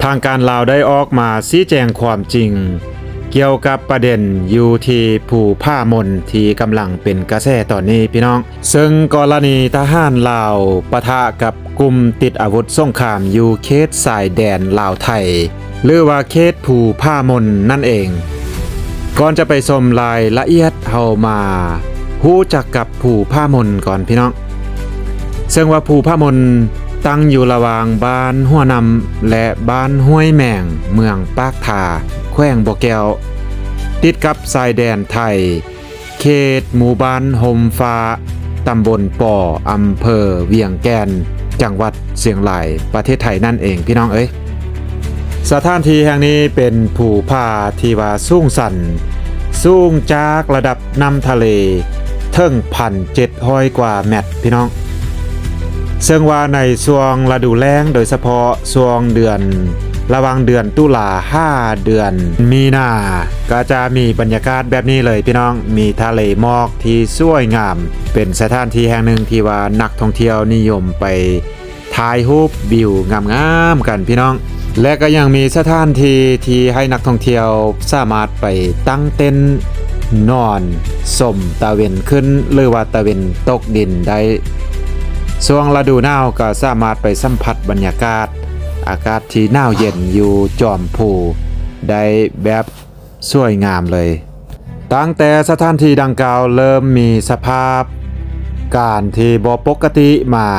ທາງການລາວໄດ້ອອກມາຊີ້ແຈງຄວາມຈິງກ່ຽວກັບປະເດັນຢູ່ທີ່ພູຜາມົນທີ່ກຳລັງເປັນກະແສຕອນນີ້ພີ່ນ້ອງ, ເຊິ່ງກໍລະນີທະຫານລາວປະທະກັບກຸ່ມຕິດອາວຸດສົງຄາມຢູ່ເຂດຊາຍແດນລາວໄທ ຫຼືວ່າເຂດພູຜາມົນນັ້ນເອງ. ກ່ອນຈະໄປຊົມລາຍລະອຽດ ເຮົາມາຮູ້ຈັກກັບພູຜາມົນກ່ອນພີ່ນ້ອງ. ເຊິ່ງວ່າພູຜາມົນຕັ້ງຢູ່ລະຫວ່າງບ້ານຫົວນ້ຳ ແລະ ບ້ານຫ້ວຍແມງ ເມືອງປາກທາ ແຂວງບໍ່ແກ້ວ, ຕິດກັບຊາຍແດນໄທ, ເຂດໝູ່ບ້ານຮົ່ມຟ້າ, ຕຳບົນປໍ, ອຳເພີວຽງແກ່ນ, ຈັງຫວັດຊຽງລາຍ, ປະເທດໄທນັ້ນເອງ ພີ່ນ້ອງເອີຍ. ສະຖານທີ່ແຫ່ງນີ້ເປັນພູຜາທີ່ວ່າສູງຊັນ, ສູງຈາກລະດັບນ້ຳທະເລເຖິງ ໜຶ່ງພັນເຈັດຮ້ອຍກວ່າແມັດ ພີ່ນ້ອງ. ເຊິ່ງວ່າໃນຊ່ວງລະດູແລ້ງ, ໂດຍສະເພາະຊ່ວງເດືອນ, ລະຫວ່າງເດືອນຕຸລາຫາເດືອນມີນາ, ກໍຈະມີບັນຍາກາດແບບນີ້ເລີຍ ພີ່ນ້ອງ, ມີທະເລໝອກທີ່ສວຍງາມ, ເປັນສະຖານທີ່ແຫ່ງໜຶ່ງທີ່ວ່ານັກທ່ອງທ່ຽວນິຍົມໄປ ຖ່າຍຮູບວິວງາມໆກັນພີ່ນ້ອງ. ແລະກໍຍັງມີສະຖານທີ່ທີ່ໃຫ້ນັກທ່ອງທ່ຽວສາມາດໄປຕັ້ງເຕັນນອນຊົມຕາເວັນຂຶ້ນ ຫຼືວ່າຕາເວັນຕົກດິນໄດ້. ຊ່ວງລະດູໜາວກໍສາມາດໄປສຳຜັດບັນຍາກາດ ອາກາດທີ່ໜາວເຢັນຢູ່ຈອມພູໄດ້ແບບ ສວຍງາມເລີຍ. ຕັ້ງແຕ່ສະຖານທີ່ດັ່ງກ່າວເລີ່ມມີສະພາບການທີ່ບໍ່ປົກກະຕິມາ,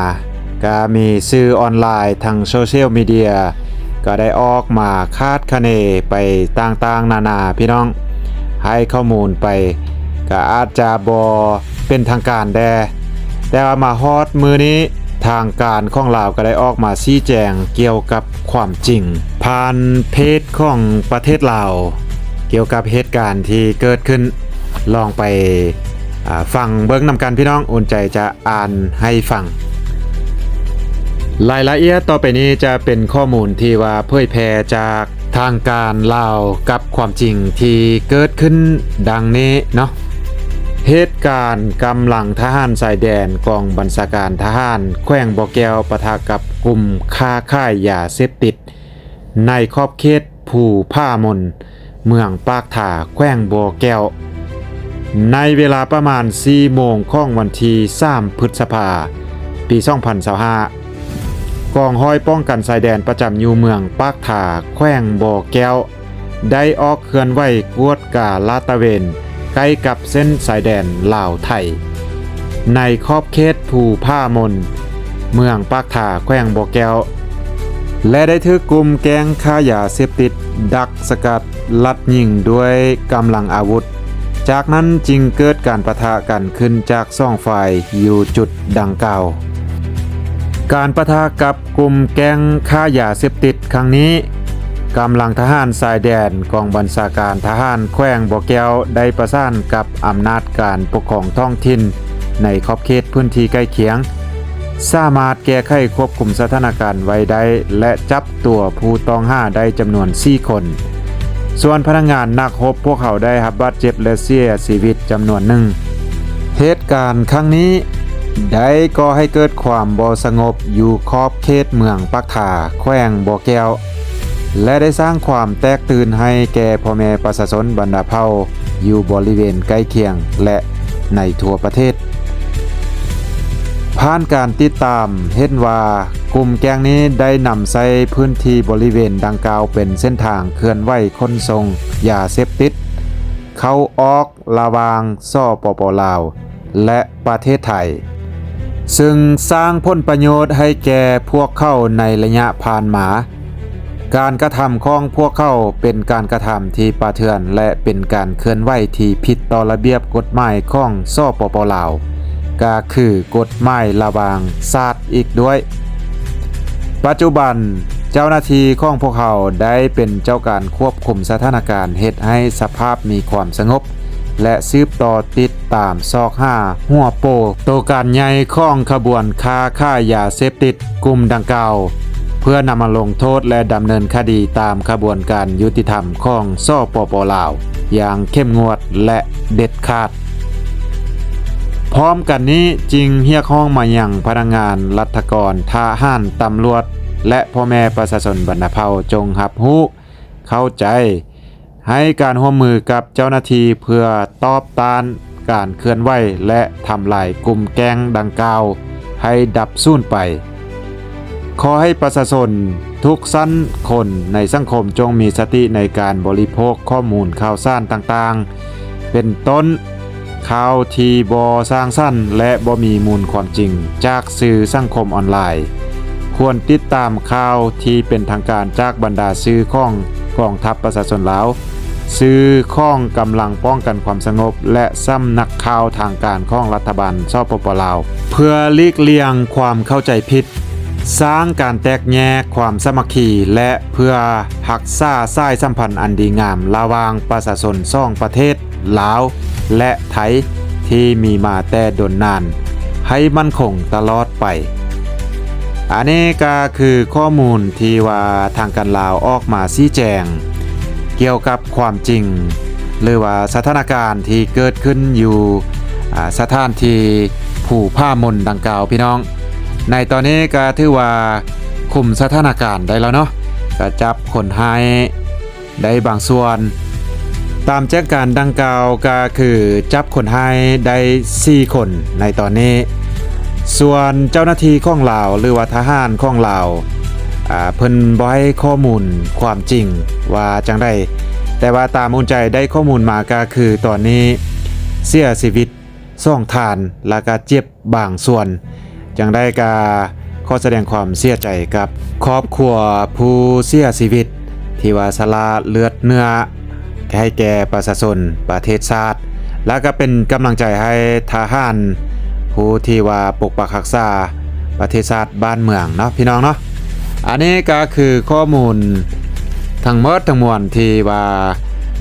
ກະມີສື່ອອນລາຍ ທັງໂຊຊຽວມີເດຍ ກະໄດ້ອອກມາຄາດຄະເນໄປຕ່າງໆນານາ ພີ່ນ້ອງ, ໃຫ້ຂໍ້ມູນໄປ ກະອາດຈະບໍ່ເປັນທາງການແດ່. ແຕ່ວ່າມາຮອດມື້ນີ້ ທາງການຂອງລາວກໍໄດ້ອອກມາຊີ້ແຈງກ່ຽວກັບຄວາມຈິງ ຜ່ານເພຈຂອງປະເທດລາວ ກ່ຽວກັບເຫດການທີ່ເກີດຂຶ້ນ. ລອງໄປ, ອາ, ຟັງເບິ່ງນຳກັນ ພີ່ນ້ອງ, ອຸ່ນໃຈຈະອ່ານໃຫ້ຟັງ. ລາຍລະອຽດຕໍ່ໄປນີ້ຈະເປັນຂໍ້ມູນທີ່ວ່າເຜີຍແຜ່ຈາກ ທາງການລາວກັບຄວາມຈິງທີ່ເກີດຂຶ້ນດັ່ງນີ້ເນາະ. ເຫດການກຳລັງທະຫານຊາຍແດນ ກອງບັນຊາການທະຫານແຂວງບໍ່ແກ້ວ ປະທະກັບກຸ່ມຄ້າຂາຍຢາເສບຕິດ ໃນຂອບເຂດພູຜາມົນ ເມືອງປາກທາ ແຂວງບໍ່ແກ້ວ. ໃນເວລາປະມານສີ່ໂມງຂອງວັນທີສາມ ພຶດສະພາ ປີສອງພັນຊາວຫ້າ ກອງຮ້ອຍປ້ອງກັນຊາຍແດນປະຈຳຢູ່ເມືອງປາກທາ ແຂວງບໍ່ແກ້ວ ໄດ້ອອກເຄື່ອນໄຫວກວດກາລາດຕະເວນໃກ້ກັບເສັ້ນຊາຍແດນລາວໄທ ໃນຂອບເຂດພູຜາມົນ ເມືອງປາກທາ ແຂວງບໍ່ແກ້ວ ແລະ ໄດ້ຖືກກຸ່ມແກ້ງຄ້າຢາເສບຕິດດັກສະກັດ ລັດຍິງດ້ວຍກຳລັງອາວຸດ. ຈາກນັ້ນຈຶ່ງເກີດການປະທະກັນຂຶ້ນຈາກສອງຝ່າຍຢູ່ຈຸດດັ່ງກ່າວ. ການປະທະກັບກຸ່ມແກ້ງຄ້າຢາເສບຕິດຄັ້ງນີ້, ກຳລັງທະຫານຊາຍແດນ ກອງບັນຊາການທະຫານແຂວງບໍ່ແກ້ວ ໄດ້ປະສານກັບອຳນາດການປົກຄອງທ້ອງຖິ່ນໃນຂອບເຂດພື້ນທີ່ໃກ້ຄຽງ, ສາມາດແກ້ໄຂຄວບຄຸມສະຖານະການໄວ້ໄດ້ ແລະ ຈັບ ຕົວຜູ້ຕ້ອງຫາໄດ້ຈຳນວນສີ່ຄົນ, ສ່ວນພະນັກງານນັກຮົບພວກເຂົາໄດ້ຮັບບາດເຈັບ ແລະ ເສຍຊີວິດຈຳນວນໜຶ່ງ. ເຫດການຄັ້ງນີ້ໄດ້ກໍ່ໃຫ້ເກີດຄວາມບໍ່ສະຫງົບຢູ່ຂອບເຂດເມືອງປາກທາ ແຂວງບໍ່ແກ້ວ ແລະ ໄດ້ສ້າງຄວາມແຕກຕື່ນໃຫ້ແກ່ພໍ່ແມ່ປະຊາຊົນບັນດາເຜົ່າຢູ່ບໍລິເວນໃກ້ຄຽງ ແລະ ໃນທົ່ວປະເທດ. ຜ່ານການຕິດຕາມເຫັນວ່າ ກຸ່ມແກ້ງນີ້ໄດ້ນຳໃຊ້ພື້ນທີ່ບໍລິເວນດັ່ງກ່າວເປັນເສັ້ນທາງເຄື່ອນໄຫວຂົນສົ່ງຢາເສບຕິດເຂົ້າອອກລະຫວ່າງ ສປປ ລາວ ແລະ ປະເທດໄທ, ເຊິ່ງສ້າງຜົນປະໂຫຍດໃຫ້ແກ່ພວກເຂົາໃນໄລຍະຜ່ານມາ. ການກະທຳຂອງພວກເຂົາເປັນການກະທຳທີ່ປະເຖື່ອນ ແລະ ເປັນການເຄື່ອນໄຫວທີ່ຜິດຕໍ່ລະບຽບກົດໝາຍຂອງ ສປປ ລາວ ກະຄືກົດໝາຍລະຫວ່າງຊາດອີກດ້ວຍ. ປັດຈຸບັນເຈົ້າໜ້າທີ່ຂອງພວກເຮົາໄດ້ເປັນເຈົ້າການຄວບຄຸມສະຖານະການ ເຮັດໃຫ້ສະພາບມີຄວາມສະຫງົບ ແລະ ສືບຕໍ່ຕິດຕາມຊອກຫາຫົວໂປໂຕການໃຫຍ່ຂອງຂະບວນຄ້າຂາຍຢາເສບຕິດ ກຸ່ມດັ່ງກ່າວ ເພື່ອນຳມາລົງໂທດ ແລະ ດຳເນີນຄະດີຕາມຂະບວນການຍຸຕິທຳຂອງ ສປປ ລາວ ຢ່າງເຂັ້ມງວດ ແລະ ເດັດຂາດ. ພ້ອມກັນນີ້ຈຶ່ງຮຽກຮ້ອງມາຍັງພະນັກງານລັດຖະກອນ, ທະຫານ, ຕຳຫຼວດ, ແລະ ພໍ່ແມ່ປະຊາຊົນບັນດາເຜົ່າຈົ່ງຮັບຮູ້ເຂົ້າໃຈ, ໃຫ້ການຮ່ວມມືກັບເຈົ້າໜ້າທີ່ເພື່ອຕອບຕ້ານການເຄື່ອນໄຫວ ແລະ ທຳລາຍກຸ່ມແກ້ງດັ່ງກ່າວໃຫ້ດັບສູນໄປ. ຂໍໃຫ້ປະຊາຊົນທຸກຊັ້ນຄົນໃນສັງຄົມຈົ່ງມີສະຕິໃນການບໍລິໂພກຂໍ້ມູນຂ່າວສານຕ່າງໆ ເປັນຕົ້ນ ຂ່າວທີ່ບໍ່ສ້າງສັນ ແລະ ບໍ່ມີມູນຄວາມຈິງຈາກສື່ສັງຄົມອອນລາຍ. ຄວນຕິດຕາມຂ່າວທີ່ເປັນທາງການຈາກບັນດາສື່ຂອງກອງທັບປະຊາຊົນລາວ, ສື່ຂອງກຳລັງປ້ອງກັນຄວາມສະຫງົບ ແລະ ສຳນັກຂ່າວທາງການຂອງລັດຖະບານ ສປປ ລາວ ເພື່ອຫຼີກລ່ຽງຄວາມເຂົ້າໃຈຜິດ, ສ້າງການແຕກແຍກຄວາມສາມັກຄີ ແລະ ເພື່ອຮັກສາສາຍສຳພັນອັນດີງາມລະຫວ່າງປະຊາຊົນສອງປະເທດ ລາວ ແລະ ໄທ ທີ່ມີມາແຕ່ດົນນານ ໃຫ້ໝັ້ນຄົງຕະຫຼອດໄປ. ອັນນີ້ກໍຄືຂໍ້ມູນທີ່ວ່າທາງການລາວອອກມາຊີ້ແຈງ ກ່ຽວກັບຄວາມຈິງ ຫຼືວ່າສະຖານະການທີ່ເກີດຂຶ້ນຢູ່ ອາ ສະຖານທີ່ພູຜາມົນດັ່ງກ່າວ ພີ່ນ້ອງ. ໃນຕອນນີ້ກໍຖືວ່າຄຸມສະຖານະການໄດ້ແລ້ວເນາະ, ກໍຈັບຄົນຮ້າຍໄດ້ບາງສ່ວນ. ຕາມແຈ້ງການດັ່ງກ່າວກໍຄືຈັບຄົນຮ້າຍໄດ້ສີ່ຄົນໃນຕອນນີ້. ສ່ວນເຈົ້າໜ້າທີ່ຂອງລາວ ຫຼືວ່າທະຫານຂອງລາວ ອາ ເພິ່ນບໍ່ໃຫ້ຂໍ້ມູນຄວາມຈິງວ່າຈັ່ງໃດ, ແຕ່ວ່າຕາມອຸ່ນໃຈໄດ້ຂໍ້ມູນມາກໍຄືຕອນນີ້ເສຍຊີວິດ ສອງທ່ານ ແລ້ວກະເຈັບບາງສ່ວນ. ຈັ່ງໃດກະຂໍສະແດງຄວາມເສຍໃຈກັບຄອບຄົວຜູ້ເສຍຊີວິດ ທີ່ວ່າສະຫຼະເລືອດເນື້ອໃຫ້ແກ່ປະຊາຊົນປະເທດຊາດ ແລ້ວກະເປັນກຳລັງໃຈໃຫ້ທະຫານຜູ້ທີ່ວ່າປົກປັກຮັກສາປະເທດຊາດບ້ານເມືອງເນາະ ພີ່ນ້ອງເນາະ. ອັນນີ້ກະຄືຂໍ້ມູນທັງໝົດທັງມວນທີ່ວ່າ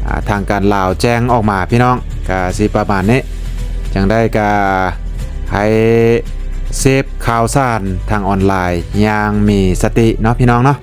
ອາ ທາງການລາວແຈ້ງອອກມາ ພີ່ນ້ອງ, ກະຊິປະມານນີ້. ຈັ່ງໃດກະໃຫ້ເສບຂ່າວສານທາງອອນລາຍຢ່າງມີສະຕິເນາະ ພີ່ນ້ອງເນາະ.